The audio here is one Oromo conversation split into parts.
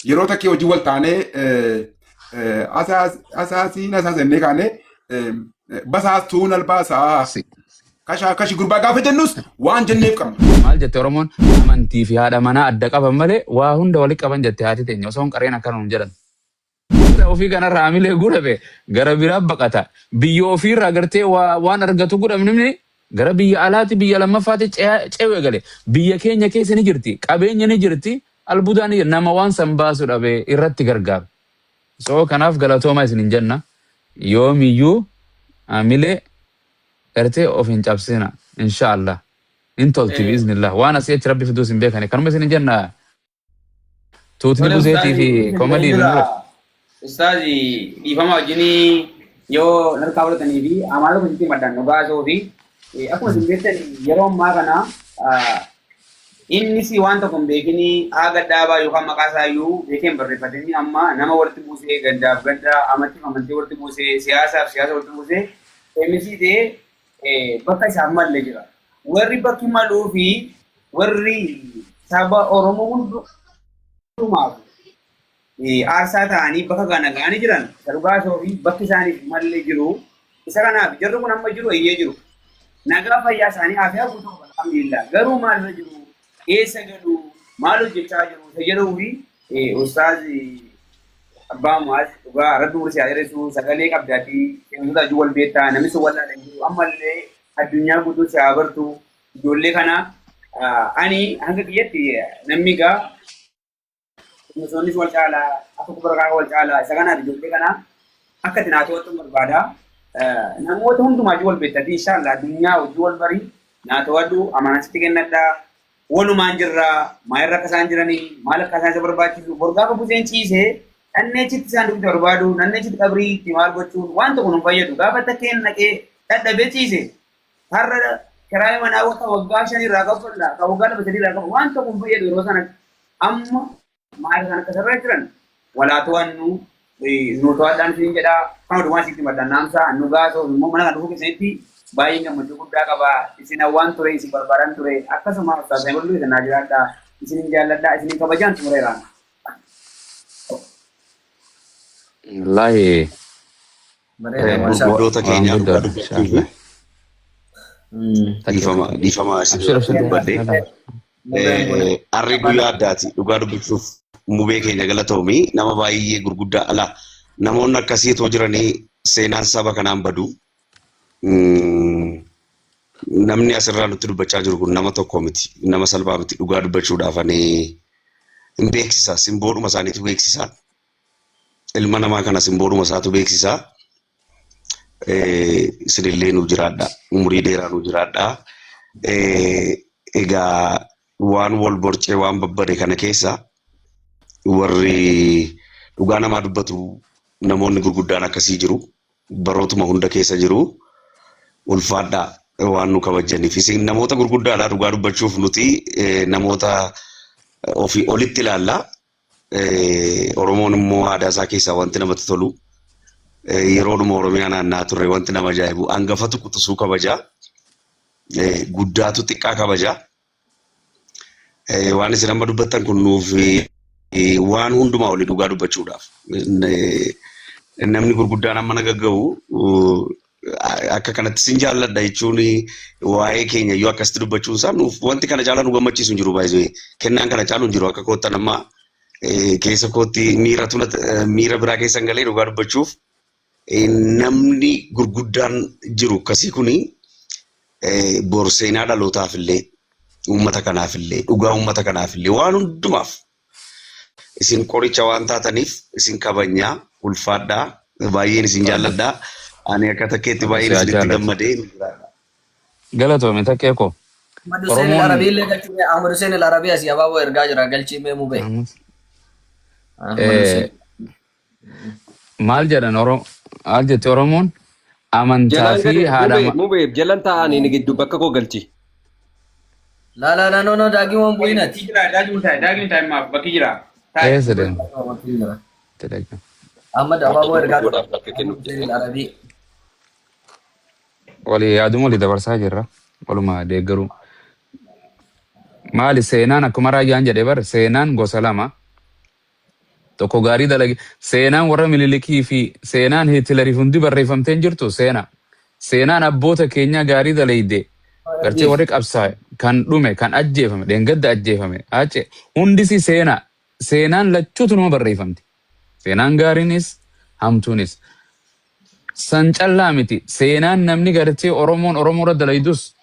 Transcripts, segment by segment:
Yeroo takkee hojii wal taanee asaasiin asaasennee kaanee basaastuun albaasaa kashaa kashi gurbaa gaafa jennus waan jenneef qabna. Maal jette Oromoon amantii fi haadha manaa adda qaban malee waa hunda walitti qaban jette haati teenya osoo hin qareen akkana nuun jedhan. Ofii kanarraa hamilee gudhabe gara biraa baqata. Biyya ofiirraa gartee waan argatu gudhamni gara biyya alaatti biyya lammaffaatti ce'uu eegale. Biyya keenya keessa ni jirti. Qabeenya ni jirti. Albuudaan ni jirti. Nama waan san baasu dhabe irratti gargaaru. So kanaaf galatoomaa isin hin jenna. Yoomiyyuu hamilee gartee of hin cabsina. Inshaallah. Hin tolti biiznillah. Waan asii achi rabbi fiduus hin beekani. Kanuma isin hin jenna. Tuutni Tole buzeetii ustaazi fi isin komadii fi dura nura. ustaazi dhiifama wajjinii yoo narkaa fudhatanii fi amaala tokko sitti maddan dhugaa isoo fi akkuma isin beektan yeroo ammaa kana innis waan tokko hin beekinii haa gaddaabaa yookaan maqaa isaa iyyuu beekee hin barreeffatinii amma nama walitti buusee gaddaaf gadda amantiif amantii walitti buusee siyaasaaf siyaasa walitti buusee MC ta'ee bakka isaaf malle jira. Warri bakki maluu fi warri saba Oromoo hundumaaf aarsaa ta'anii bakka kana ga'anii jiran isa dhugaa isoo fi bakki isaaniif malle jiru. Isa kanaaf jarri kun amma jiru eeyyee jiru. Nagaa fayyaa isaanii afiyaa guutuu qaban alhamdulillah. Garuu maal irra jiru? Eessa galu? Maal hojjechaa jiru? Isa jedhuu fi ustaaz Abbaa Mu'aaz dhugaa rabbi umurii si haa dheeressu sagalee qabdaatii seenota wajjin wal beektaa namni si wallaalan jiru ammallee addunyaa guutuu si haa bartu ijoollee kana ani hanga kiyyatti namni egaa misoonnis wal caalaa akka kubra kaa wal caalaa isa kanaaf ijoollee kana akka itti naa to'attu barbaada. Namoota hundumaa wajjin wal beektati inshaallah addunyaa wajjin wal barii naa to'adhu amanaa sitti kennadha. Walumaan jirra maalirra akka isaan jiranii maal akka isaan isa barbaachisu bor gaafa buseen ciisee dhanneechitti isaan dugda barbaadu nanneechitti qabrii itti maal gochuun waan tokko nu fayyadu gaafa takkeen dhaqee dadhabee ciise har'a kiraayii manaa wata waggaa 5 irraa kaffalla ka waggaa 2 3 irraa kaffalla waan tokko hin fayyadu yeroo sanatti amma maal isaan akka sarara jiran walaa to'annu nu to'adhaan isin jedha kan odumaa isitti maddan naamsaa nu gaasoo immoo mana kana dhufuu keessanitti baay'een gammachuu guddaa qaba isin hawwaan ture isin barbaadan ture akkasuma ustaaz Saayibul isin naa jiraadha isin jaalladha isin kabajaan xumureera. Wallaahi Bareeda maashaa. Gurguddoota waan keenyaa dhugaa guddaadha dubbachuuf inshaallah. Takkee dhiifama takkee. dhiifama Abshir isin abshir. dubbadhe. Harri guyyaa addaati dhugaa dubbachuuf mubee keenya galatoomi nama baay'ee gurguddaa ala namoonni akkasii otoo jiranii seenaan saba kanaan badu. Namni asirraa nutti dubbachaa jiru kun nama tokko miti nama salphaa miti dhugaa dubbachuudhaaf ani hin beeksisa simboodhuma isaaniitu beeksisa. Ilma namaa kana simboodhuma isaatu beeksisa. Isinillee nuu jiraadha. Umurii dheeraa nuu jiraadha. Egaa waan wal borcee waan babbade kana keessa warri dhugaa namaa dubbatu namoonni gurguddaan akkasii jiru. Barootuma hunda keessa jiru. Ulfaadhaa waan nu kabajaniif. Isin namoota gurguddaadha dhugaa dubbachuuf nuti namoota ofii olitti ilaalla. Oromoon immoo aadaa isaa keessaa wanti namatti tolu yeroodhuma Oromiyaa naanna'aa turre wanti nama ajaa'ibu hangafatu quxisuu kabaja. Guddaatu xiqqaa kabaja. Waan isin amma dubbattan kun nuuf waan hundumaa olii dhugaa dubbachuudhaaf. Namni gurguddaan amma na gagga'u akka kanatti sin jaalladha jechuun waa'ee keenya iyyuu akkasitti dubbachuun isaa nuuf wanti kana caalaa nu gammachiisu hin jiru baay'ee kennaan kana caalu hin jiru akka koottan amma keessa kootti miira tuna miira biraa keessa hin galee dhugaa dubbachuuf namni gurguddaan jiru akkasii kuni bor seenaa dhalootaaf illee uummata kanaaf illee dhugaa uummata kanaaf illee waan hundumaaf Isin qoricha waan taataniif isin kabajnaa ulfaadhaa baay'een isin jaalladha. Ani akka takkeetti baay'een Si haa isinitti jaalatu. gammadee nu jiraadha. Galatoomi takkee koo. Ahmad Hussein Oromoon Arabii illee galchii mee Ahmad Hussein Arabii asii abaaboo ergaa jira galchii mee mubee. Ahmad Hussein. Maal jedhan Oromoo maal jetti Oromoon amantaa Jalaan fi gadi haadha mubee mubee jalan taa'anii ni gidduu bakka koo galchi. Laa laa laa no no daagii waan bu'inati. Bakki jira daagii taa'e daagii taa'e maaf bakki jira. Taa'e. Eessa deema? Ahmad abaaboo ergaa jira. Godhaaf bakka Ahmad kennuuf Hussein jedhee. Arabii. Walii yaaduma walii dabarsaa jirra. Waluma deeggaruu. Maali seenaan akkuma raayyaan jedhe bar seenaan gosa lama. Tokko gaarii dalage. Seenaan warra Minilikii fi seenaan Hitlerii hundi barreeffamtee hin jirtu seenaa. Seenaan abboota keenyaa gaarii dalayde gartee warri qabsaa'e kan dhume, kan ajjeefame, dheengadda ajjeefame ace hundisi seenaa. Seenaan lachuutu numa barreeffamti. Seenaan gaariinis hamtuunis. San callaa miti. Seenaan namni gartee Oromoon Oromoo irra dalaydus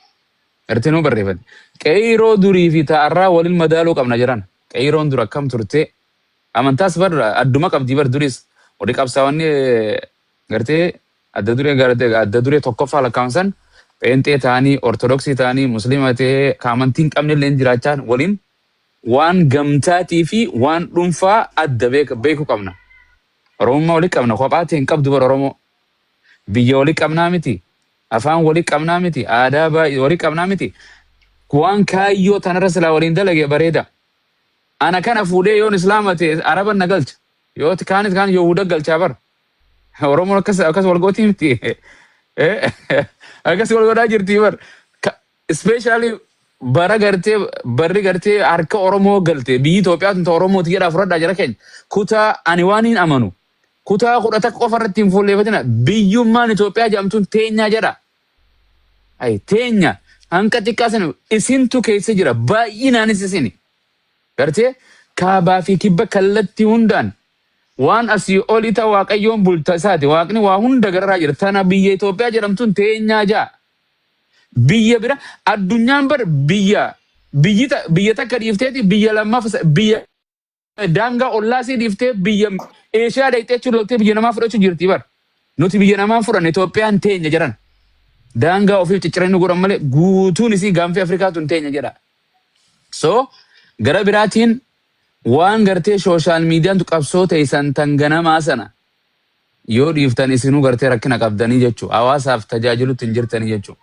gartee numa barreeffamti. Qeyroo durii fi ta'arraa waliin madaaluu qabna jedhan. Qeyroon dur akkam turte? Amantaas bar adduma qabdi bar duris. Warri qabsaa'onni gartee adda duree, gartee adda duree tokkoffaa lakkaa'amsan, pheenxee ta'anii, ortodoksii ta'anii, musliima ta'ee, ka amantii hin qabne illee jiraachaa waliin waan gamtaatii fi waan dhuunfaa adda beekuu qabna. Oromummaa walii qabna, kophaatti hin qabdu bar Oromoo. Biyya walii qabnaa miti. Afaan walii qabnaa miti. Aadaa baay'ee walii qabnaa miti. Waan kaayyoo tanarra silaa waliin dalage bareeda. Ana kana fuudhee yoon islaama ta'e Araban na galcha. Yoo kaanis kaan Yahuda galchaa bar. Oromoon akkas akkas wal gootii miti. Akkas wal godhaa jirti bar. Especially bara gartee barri gartee harka Oromoo galte, biyyi Itoophiyaa tun ta Oromooti jedhaa fudhadhaa jara keenya. Kutaa ani waan hin amanu. Kutaa 11 qofa irratti hin fuulleeffatina. Biyyummaan Itoophiyaa jedhamtuun teenyaa jedha. Ay, teenya hanqa xiqqaa sana isintu keessa jira, baay'inaanis isini. Gartee kaabaa fi kibba kallattii hundaan waan asii olii ta'u Waaqayyoon bulta isaati. Waaqni waa hunda gararraa jira. Tana biyya Itoophiyaa jedhamtuun teenyaa jaa. Biyya bira addunyaan bar biyya biyyi biyya takka dhiifteeti, biyya lammaffaa, biyya daangaa ollaa isii dhiiftee biyya Eeshiyaa dhaqxee jechuun loltee biyya namaa fudhachuu jirti bar. Nuti biyya namaa fudhanne, Itoophiyaan teenya jedhan. Daangaa ofiif cicciranii nu godhan malee guutuun isii gaanfi Afrikaa tun teenya jedha. So gara biraatiin waan gartee social miidiyaan qabsoo teessan tan ganamaa sana yoo dhiiftan isinuu gartee rakkina qabdanii jechuu, hawaasaaf tajaajilutti hin jirtanii jechuu.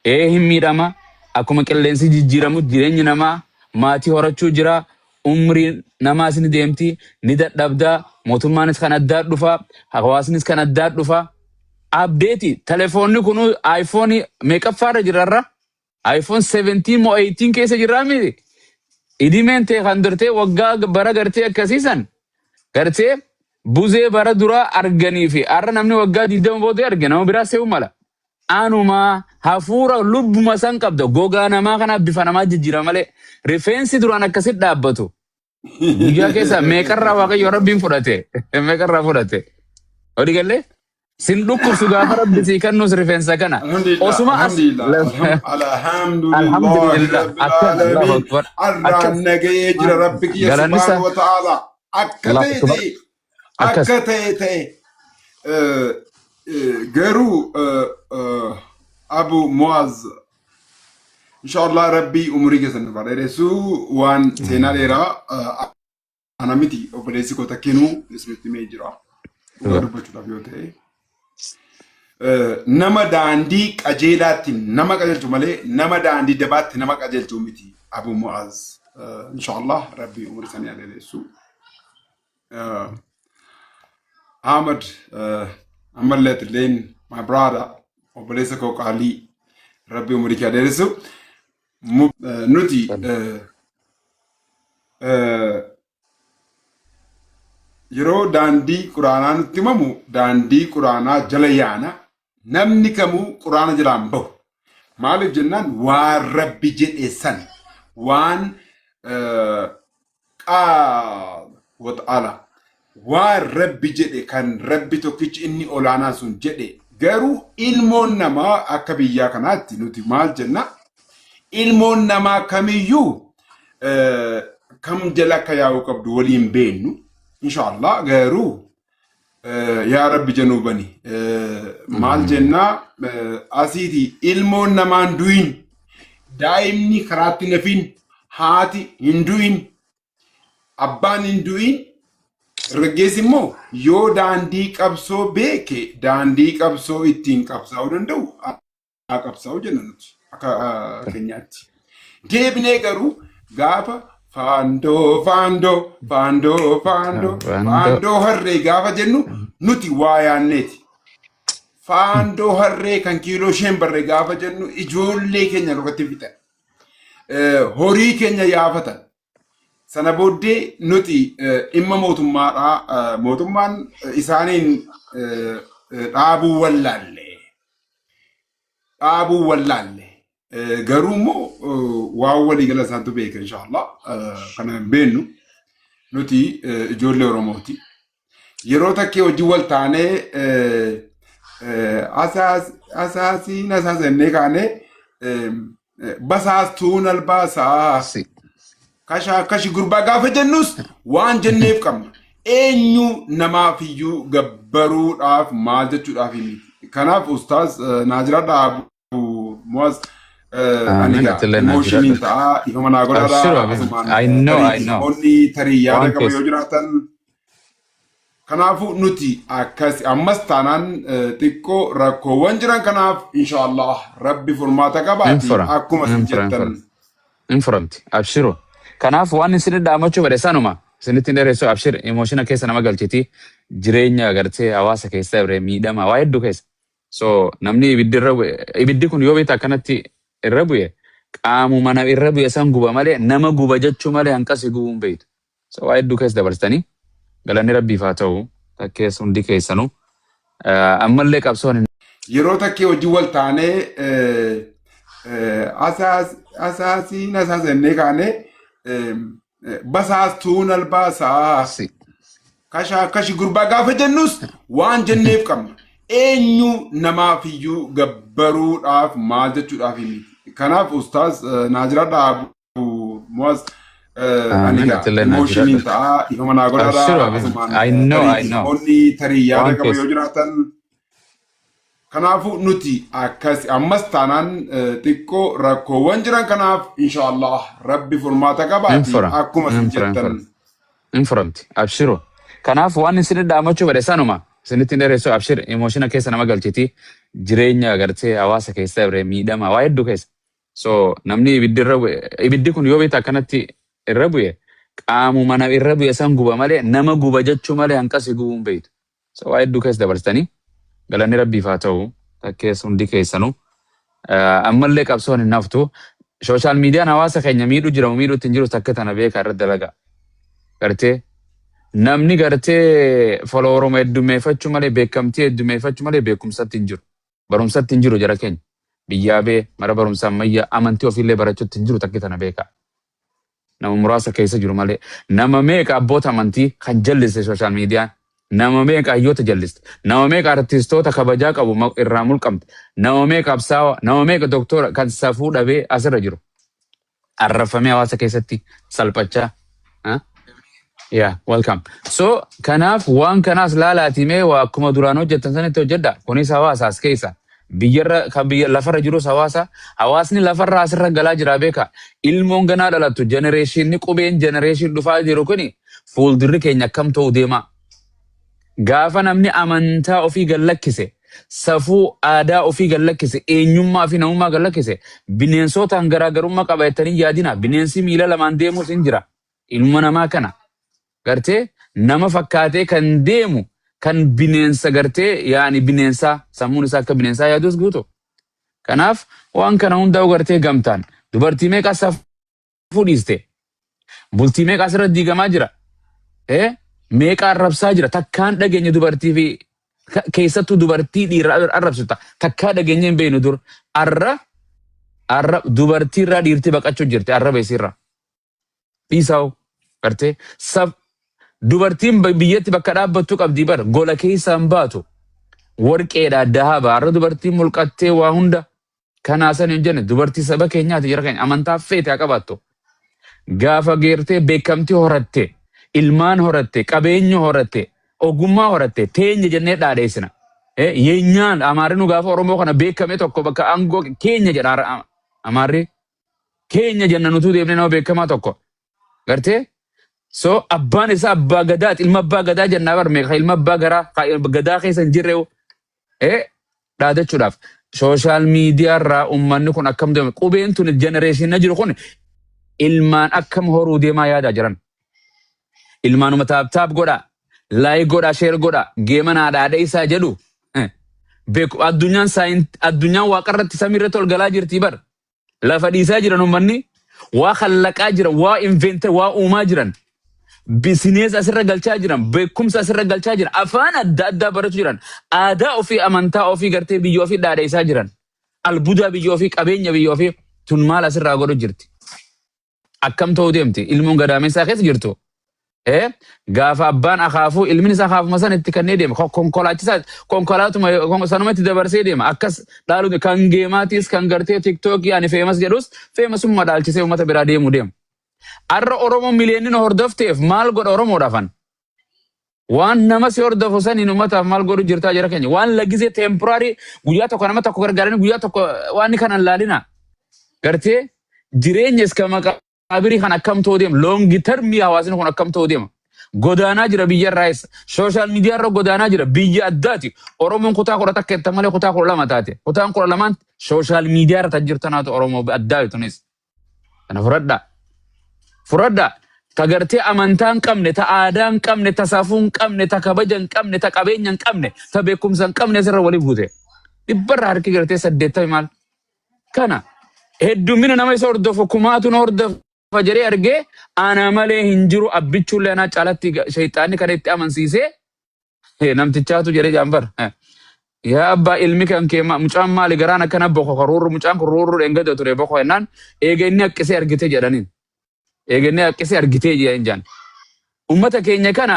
Ee, hin miidhama. Akkuma qilleensi jijjiiramu jireenyi namaa maatii horachuu jira, umriin namaas ni deemti, ni dadhabdaa, mootummaanis kan addaa dhufa, hawaasnis kan addaa dhufa. Abdeeti telefoonni kunu iPhone meeqaffaarra jirarra? iPhone 17 moo 18 keessa jirraa miti? Idimeen ta'e kan gartee waggaa bara gartee akkasiisan gartee buzee bara duraa arganii fi har'a namni waggaa 20 booda arge nama biraa se'uu mala. Anuma hafuura lubbuma san qabda, gogaa namaa kanaaf bifa namaa jijjiira malee rifeensi duraan akkasit dhaabbatu guyyaa keessa meeqarraa Waaqayyo Rabbiin fudhate, meeqarraa fudhate. Olii gallee sin dhukkubsu gaafa Rabbi sii kennus rifeensa kana. Alhamdulillah, Osuma as alhamdulillah, alhamdulillah, Alhamdulillah, rabbil akkas Allahu alamin. akbar. Arraan Akkas nagayee jira Rabbi kiyya galanni isaa subhaanahu wa ta'ala. Akka Allahu ta'e akbar. ta'e, Akkas. akka ta'e ta'e. Garuu Abu Muaz, inshallah Rabbii umurii keessan nuuf haa dheeressu. Waan seenaa dheeraa ana miti, obboleessi koo takkinuu isinitti himee jira. Dhugaa dubbachuudhaaf yoo ta'e. Nama daandii qajeelaatti nama qajeelchu malee nama daandii dabaatti nama qajeelchu miti Abu Mu'az. Inshallah Rabbii umurii isaanii haa dheeressu. Ahmad, ammallee atilleen my brother, obboleessa koo qaalii, Rabbii umurii kee haa dheeressu. Nuti yeroo daandii quraanaa nutti himamu daandii quraanaa jala yaana, namni kamuu quraana jalaan bahu. Maaliif jennaan waan Rabbi jedhe san waan qaala wa ta'ala waan Rabbi jedhe kan Rabbi tokkichi inni olaanaan sun jedhe. Garuu ilmoon namaa akka biyyaa kanaatti nuti maal jenna? Ilmoon namaa kamiyyuu kam jala akka yaa'uu qabdu waliin beennu inshallah. Garuu yaa Rabbi jenuu bani maal jennaa asiiti? Ilmoon namaan du'in, daa'imni karaatti nafin, haati hin du'in, abbaan hin du'in, dargaggeessi immoo yoo daandii qabsoo beeke daandii qabsoo ittiin qabsaa'uu danda'u haa qabsaa'u jenna nuti akka keenyaatti. Deebinee garuu gaafa faandoo faandoo faandoo faandoo Faandoo. Faandoo harree gaafa jennu nuti waa yaanneeti. Faandoo harree kan kiiloo isheen barre gaafa jennu ijoollee keenya nurratti fixan. Horii keenya yaafatan. Sana booddee nuti dhimma mootummaadhaa mootummaan isaaniin dhaabuu wallaalle. Dhaabuu wallaalle. Garuu immoo waan waliigala isaantu beeka inshaallah. Kana hin beennu. Nuti ijoollee Oromooti. Yeroo takkee hojii wal taanee asaasiin asaasa jennee kaanee basaastuun albaasaa Si. kashaa kashi gurbaa gaafa jennus waan jenneef qabna. Eenyu namaafiyyuu gabbaruudhaaf maal jechuudhaaf miti. Kanaaf ustaaz Naajiraadhaa Abu Muaz ani Amiin egaa atillee naa emoshiniin jiraadhu. ta'a dhiifama naa godhaadha. Abshir Amiin. Asumaan I know, I tarii know. namoonni tarii yaada Waan qaban yoo keessa. jiraatan. Kanaafuu nuti akkas ammas taanaan xiqqoo rakkoowwan jiran kanaaf inshaallah rabbi furmaata qabaati Infuram. akkuma isin Infuram. jettan. Infuram. Infuramti. Abshiru. Kanaaf waan isin dhaamachuu fedhe sanuma. Isinitti hin dheeressu abshir. Emotion keessa nama galchiti. Jireenya agartee hawaasa keessa dabre miidhama waa hedduu keessa. So namni ibiddi irra bu'e ibiddi kun yoo beekta akkanatti irra bu'e qaamuma nama irra bu'e san guba malee nama guba jechuu malee hanqasi gubuu hin beektu. So waa hedduu keessa dabarsitanii galanni rabbiif haa ta'u takkeessa hundi keessanuu ammallee qabsoon hin Yeroo takkee hojii wal taanee asaasiin asaasa jennee kaanee basaastuun albaasaa Si. kashaa kashi gurbaa gaafa jennus waan jenneef qabna. Eenyu namaafiyyuu gabbaruudhaaf maal jechuudhaaf miti. Kanaaf ustaaz Naajiraadhaa Abu Muaz ani Amiin egaa atillee naa emoshiniin jiraadhu. ta'a dhiifama naa godhaadha. Abshir Amiin. Asumaan I know, tarii I know. namoonni tarii yaada Waan qaban yoo keessa. jiraatan. Kanaafuu nuti akkas ammas taanaan xiqqoo rakkoowwan jiran kanaaf inshaallah rabbi furmaata qabaati Infuram. akkuma isin Infuram. jettan. Infuram. Infuramti. Abshiru. Kanaaf waan isin dhaamachuu fedhe sanuma. Isinitti hin dheeressu abshir. Emotion keessa nama galchiti. Jireenya agartee hawaasa keessa dabre miidhama waa hedduu keessa. So namni ibiddi irra bu'e ibiddi kun yoo beekta akkanatti irra bu'e qaamuma nama irra bu'e san guba malee nama guba jechuu malee hanqasi gubuu hin beektu. So waa hedduu keessa dabarsitanii galanni rabbiif haa ta'u takkeessa hundi keessanuu. Ammallee qabsoon hin haftu. Social mediaan hawaasa keenya miidhuu jiramu miidhuutti hin jiru takka tana beekaa irratti dalagaa. Gartee namni gartee followeruma heddummeeffachuu malee beekamtii heddummeeffachuu malee beekumsatti hin jiru. Barumsatti hin jiru jara keenya. Biyyaa bee mara barumsa ammayyaa amantii ofiillee barachuutti hin jiru takka tana beekaa. Nama muraasa keessa jiru malee nama meeqa abboota amantii kan jallise social mediaan. Nama meeqa hayyoota jalliste. Nama meeqa artistoota kabajaa qabu irraa mulqamte. Nama meeqa absaawa, nama meeqa doktora kan safuu dhabee asirra jiru. Arrafamee hawaasa keessatti salphachaa. Yeah, welcome. So, kanaaf waan kanaas laalaati mee waa akkuma duraan hojjettan sanitti hojjedha. Kunis hawaasa as keessa. Biyyarra kan biyya lafarra jirus hawaasa. Hawaasni lafarra asirra galaa jira beeka. Ilmoon ganaa dhalattu generationni qubeen generation dhufaa jiru kuni fuuldurri keenya akkam ta'uu deema. Gaafa namni amantaa ofii gallakkise, safuu aadaa ofii gallakkise, eenyummaa fi namummaa gallakkise, bineensotaan garaagarummaa qaba jettanii yaadina. Bineensi miila lamaan deemus hin jira. Ilma namaa kana gartee nama fakkaatee kan deemu kan bineensa gartee yaani bineensaa sammuun isaa akka bineensaa yaadus guutu. Kanaaf waan kana hundaa'u gartee gamtaan dubartii meeqa safuu dhiiste, bultii meeqa asirra diigamaa jira, meeqa arrabsaa jira. Takkaan dhageenye dubartii fi keessattuu dubartii dhiira arrabsita takkaa dhageenye hin beeknu dur. Arra arra dubartii irraa dhiirti baqachuu jirti arraba isiirra. Dhiisaa'u gartee saf dubartiin biyyatti bakka dhaabbattu qabdi bar gola keessaan baatu warqeedha dahaba. Arra dubartiin mulqattee waa hunda kanaa san hin jenne. Dubartii saba keenyaati jira keenya amantaa feete haa qabaattu. Gaafa geertee beekamtii horatte, ilmaan horatte, qabeenya horatte, ogummaa horatte teenya jennee dhaadheessina. Yeenyaan Amaarri nu gaafa Oromoo kana beekame tokko bakka aangoo keenya jedha. Amaarri keenya jenna nutuu deemnee nama beekamaa tokko. Gartee? So abbaan isaa abbaa gadaati. Ilma abbaa gadaa jennaa bar meeqa ilma abbaa garaa gadaa keessa hin jirre dhaadachuudhaaf. Social media irraa uummanni kun akkam deema? Qubeen tun generationna jiru kun ilmaan akkam horuu deemaa yaadaa jiran. Ilmaanuma tap tap godhaa, like godhaa, share godhaa, geema naa dhaadheessaa jedhu. Beeku addunyaan addunyaan waaqarratti samiirratti ol galaa jirti bar. Lafa dhiisaa jiran uummanni Waa kallaqaa jiran, waa invent waa uumaa jiran. Business asirra galchaa jiran, beekumsa asirra galchaa jiran, afaan adda addaa barachuu jiran, aadaa ofii, amantaa ofii gartee biyya ofii dhaadheessaa jiran. Albuudaa biyya ofii, qabeenya biyya ofii tun maal asirraa godhu jirti? Akkam ta'uu deemti? Ilmoon gadaamessaa keessa jirtu. Gaafa abbaan akaafuu ilmin isaa akaafuma san itti kennee deema. Konkolaachisaa konkolaatuma sanumatti dabarsee deema. Akkas dhaalu kan geemaatis kan gartee TikTokii ani famous jedhus famousummaa dhaalchisee uummata biraa deemuu deema. Arra Oromoo miliyoonni hordofteef maal godha Oromoodhaafan? Waan nama si hordofu saniin uummataaf maal godhu jirtaa jira keenya? Waan laggisee temporary guyyaa tokko nama tokko gargaaranii guyyaa tokko waan kanan laalina. Gartee jireenya iska maqaabirii kan akkam ta'uu deema? Long termii hawaasni kun akkam ta'uu deema? Godaanaa jira biyyarraayis. Social media irra godaanaa jira biyya addaati. Oromoon kutaa 11 itti malee kutaa 12 taate. Kutaan 12n social media irra jirtanaatu Oromoo addaa tunis. Kana fudhadhaa. Fudhadhaa. Ta gartee amantaa hin qabne, ta aadaa hin qabne, ta safuu hin qabne, ta kabaja hin qabne, ta qabeenya hin qabne, ta beekumsa hin qabne asirra walii buute. Dhibbarra harki gartee 80 maal? Kana heddumina nama isa hordofu kumaatu na hordofa jedhee argee ana malee hin jiru abbichuullee anaa caalatti shayxaanni kana itti amansiisee namtichaatu jedhee jaanbar. Yaa abbaa, ilmi kan kee mucaan maali garaan akkana boko ruurru, mucaan kun ruurru dheengada ture boko jennaan, eega inni haqqisee argite jedhaniin. Eega inni haqqisee argitee jedhan jaan. Ummata keenya kana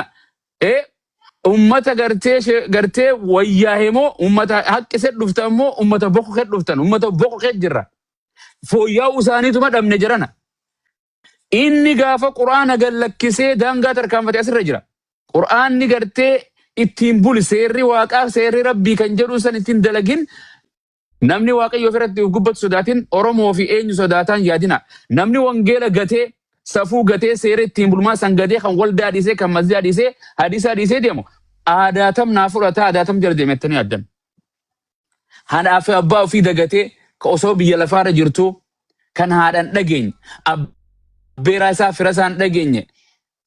ummata gartee wayyaa'e moo ummata haqqisee dhuftan moo ummata boko kee dhuftan, ummata boko kee jirra. Fooyya'uu isaaniituma dhabne jedhana. Inni gaafa quraana gallakkisee daangaa tarkaanfatee asirra jira. Quraanni gartee ittiin buli, seerri waaqaa, seerri rabbii kan jedhu san ittiin dalagin, namni waaqayyo ofirratti of gubbatu sodaatin, Oromoo fi eenyu sodaataan yaadina. Namni wangeela gatee, safuu gatee, seera ittiin bulmaa san gatee, kan waldaa dhiisee, kan masjidaa dhiisee, hadisaa dhiisee deemu aadaatam naa fudhataa, aadaatam jala deemettanii yaaddan. Haadhaa fi abbaa ofii dagatee ka osoo biyya lafaarra jirtu kan haadhan dhageenye, abbeeraa isaa fira isaan dhageenye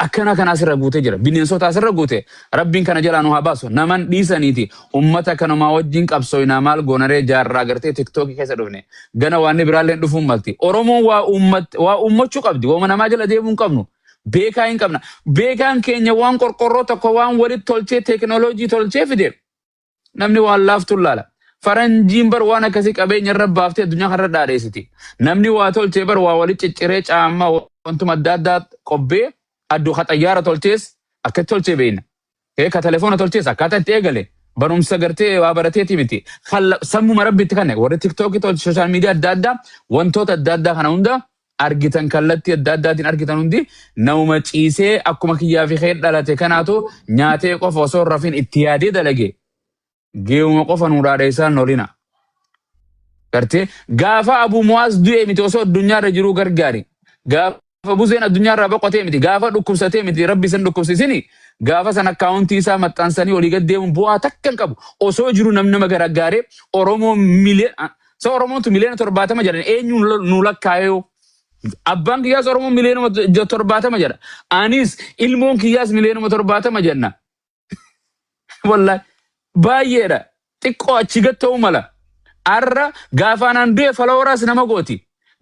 akkana kana asirra guutee jira. Bineensota asirra guute. Rabbiin kana jalaa nu haa baasu. Naman dhiisaniiti ummata kanumaa wajjin qabsooyinaa maal goonaree jaarraa gartee TikTokii keessa dhufne. Gana waan biraallee dhufuun malti. Oromoon waa uummachuu qabdi. Waama namaa jala deemuu hin qabnu. Beekaa hin qabna. Beekaan keenya waan qorqorroo tokko waan walitti tolchee teekinooloojii tolchee fide namni waan laaftu laala. Faranjiin bar waan akkasii qabeenya irra baaftee addunyaa kanarra dhaadheessiti. Namni waa tolchee bar waa walitti cicciree caammaa wantuma adda addaa qobbee addu ka xayyaara tolchees akkatti tolchee beekna. Ka telefoona tolchees akkaataa itti eegale barumsa gartee waa barateeti miti. Sammuma rabbitti kanne warri TikTokii tolche, social media adda addaa, wantoota adda addaa kana hunda argitan, kallattii adda addaatiin argitan hundi namuma ciisee akkuma kiyyaa fi kee dhalate kanaatu nyaatee qofa osoo hin rafin itti yaadee dalage. Geewuma qofa nu dhaadheessaan lolina. Gartee gaafa Abu Muwaaz du'e miti, osoo addunyaarra jiruu gargaari. Gaafa Buzeen addunyaarraa boqotee miti, gaafa dhukkubsatee miti, rabbi san dhukkubsisini gaafa san akkaawuntii isaa maxxansanii olii gad deemuun bu'aa takka hin qabu. Osoo jiru namni nama gargaaree Oromoo miliyoona so Oromoontu miliyoona 70 jedhan eenyuun nu lakkaa'ee? Abbaan kiyyaas Oromoo miliyoona 70 jedha. Anis ilmoon kiyyaas miliyoona 70 jenna. Wallahi baay'eedha. Xiqqoo achi gad ta'uu mala. Arra gaafa anaan du'e followeraas nama gooti.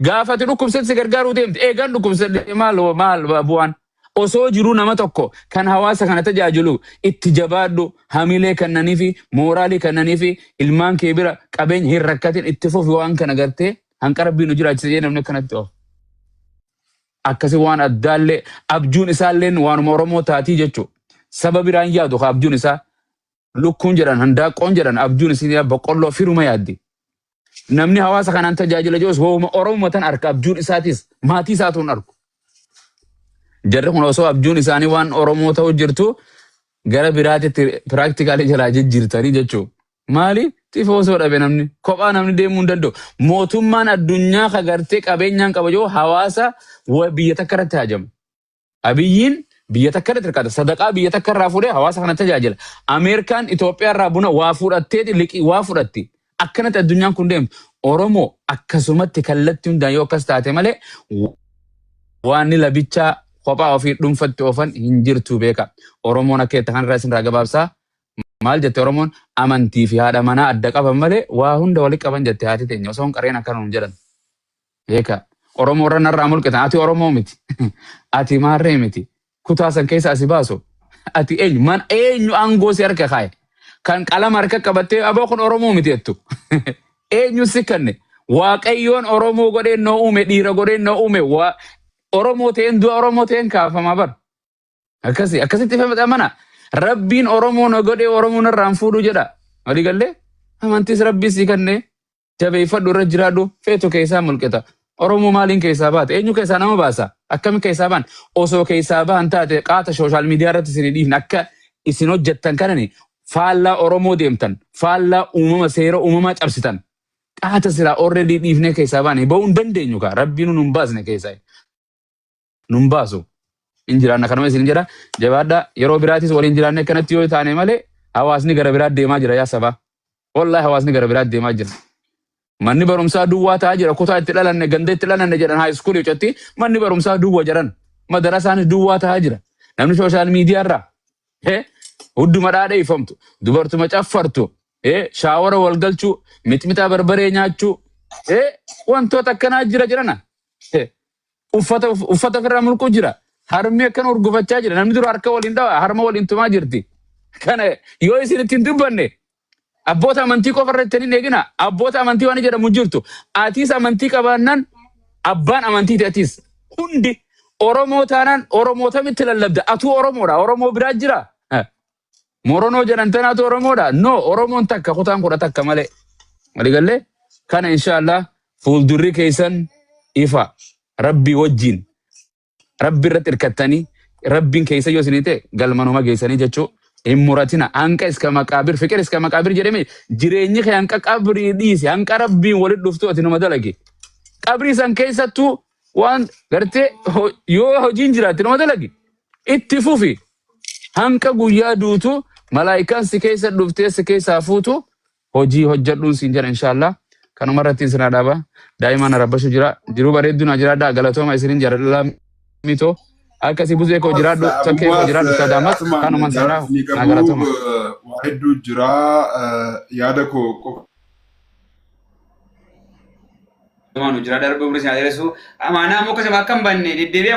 Gaafa ati dhukkubsatti si gargaaruu deemte. Eegaan dhukkubsadhe maal maal bu'aan? Osoo jiruu nama tokko kan hawaasa kana tajaajilu itti jabaadhu, hamilee kennanii fi mooraalii kennanii fi ilmaan kee bira qabeenya hin rakkatin, itti fufi waan kana gartee hanqa rabbiin nu jiraachise jedhee namni akkanatti oofu. Akkasi waan addaallee abjuun isaalleen waanuma Oromoo taatii jechuudha. Saba biraan yaadu ka abjuun isaa lukkuun jedhan, handaaqqoon jedhan, abjuun isin boqqolloo firuma yaaddi. Namni hawaasa kanaan tajaajila jirus wooma Oromoo tan arka, abjuun isaatis maatii isaatu hin argu. Jarri kun osoo abjuun isaanii waan Oromoo ta'u jirtu gara biraatitti practically jalaa jijjiirtanii jechuudha. Maali? Tifoo osoo dhabe namni kophaa namni deemuu hin danda'u. Mootummaan addunyaa ka gartee qabeenyaan qaba jiru hawaasa biyya takka irratti haajama. Abiyyiin biyya takka irratti hirkata. Sadaqaa biyya takka irraa fuudhee hawaasa kana tajaajila. Ameerikaan Itoophiyaa irraa buna waa fudhattee liqii waa fudhatti. Akkanatti addunyaan kun deemtu. Oromoo akkasumatti kallattii hundaan yoo akkas taate malee waan ni labichaa kophaa ofii dhuunfatti oofan hin jirtu beeka. Oromoon akka itti kanarraa isin irraa gabaabsaa. Maal jette Oromoon? Amantii fi haadha manaa adda qaban malee waa hunda walitti qaban jette haati teenya osoo hin qareen akkana nuun jedhan. Beeka. Oromoo irra narraa mulqitan. Ati Oromoo miti. Ati maarree miti. Kutaa san keessa asi baasu. Ati eenyu? Man eenyu aangoo si harka kaaye? Kan qalama harka qabattee aboo kun Oromoo miti jettu. Eenyu si kanne? Waaqayyoon Oromoo godhee noo uume, dhiira godhee noo uume. Oromoo ta'een du'a, Oromoo ta'een kaafamaa bara. Akkasi akkasitti fayyadamana. Rabbiin Oromoo na godhee Oromoo narraan fuudhu jedha. Walii gallee amantiis Rabbii si kennee jabeeffadhu, irra jiraadhu, feetu keessaa mulqita. Oromoo maaliin keessaa baate? Eenyu keessaa nama baasa? Akkami keessaa ba'an? Osoo keessaa bahan taate qaata social media irratti isin dhiifne akka isin hojjettan kanani faallaa Oromoo deemtan, faallaa uumama, seera uumamaa cabsitan. Qaata silaa already dhiifnee keessaa baane ba'uu hin dandeenyu kaa Rabbiin nun baasne keessaa. Nun baasu. Hin jiraanna kanuma isin jedha. Jabaadha, yeroo biraatis waliin jiraanne akkanatti yoo taane malee hawaasni gara biraa deemaa jira yaa sabaa. Wallahi hawaasni gara biraa deemaa jira. Manni barumsaa duwwaa ta'aa jira. Kutaa itti dhalanne, ganda itti dhalanne jedhan, high school jechuutti manni barumsaa duwwa jedhan. Madarasaanis duwwaa ta'aa jira. Namni social media irraa hudduma dhaadheeffamtu, dubartuma caffartu, shower wal galchuu, mixmixaa barbaree nyaachuu, wantoota akkanaa jira jedhana. Uffata uffata ofirraa mulquu jira. Harmi akkana urgufachaa jira. Namni dura harka waliin dhawa, harma waliin tumaa jirti. Kana yoo isin ittiin dubbanne abboota amantii qofa irratti hin eegina. Abboota amantii waan jedhamu hin jirtu. Atis amantii qabaannaan abbaan amantii atis. Hundi Oromoo taanaan Oromoota mitti lallabda. Atuu Oromoodha. Oromoo biraa jira. Moronoo jedhan tanaatu Oromoodha. No, Oromoon takka, kutaan 11 malee. Waliigallee kana inshaallah fuuldurri keessan ifa. Rabbii wajjin. Rabbi irratti hirkattanii Rabbiin keessa yoo isinii ta'e galmanuma geessanii jechuu hin muratina. Hanqa iska maqaabir fiqir iska maqaabir jedhame, jireenyi kee hanqa qabrii dhiisi, hanqa Rabbiin walit dhuftu ati numa dalagi. Qabrii san keessattuu waan gartee yoo hojiin jiraatte numa dalagi. Itti fufi. Hanqa guyyaa duutu malaayikaan si keessa dhuftee si keessaa fuutu hojii hojjedhuun siin jedha inshaallah. Kanuma irratti isin dhaaba. Daa'ima na rabbashu jira. Jiruu bareedduu na jiraadha. Galatooma isinin jaalladha mitoo. Akkasii buzee koo jiraadhu. Takkee koo jiraadhu. Ustaad Ahmad. Asumaan Kanumaan sin jaarsi na qabu galatoma. Waa hedduu jira, yaada koo qofa. Waan jira darbe umrii isin haa dheeressu. Amaanaa immoo akkasuma akka hin banne deddeebi'ee.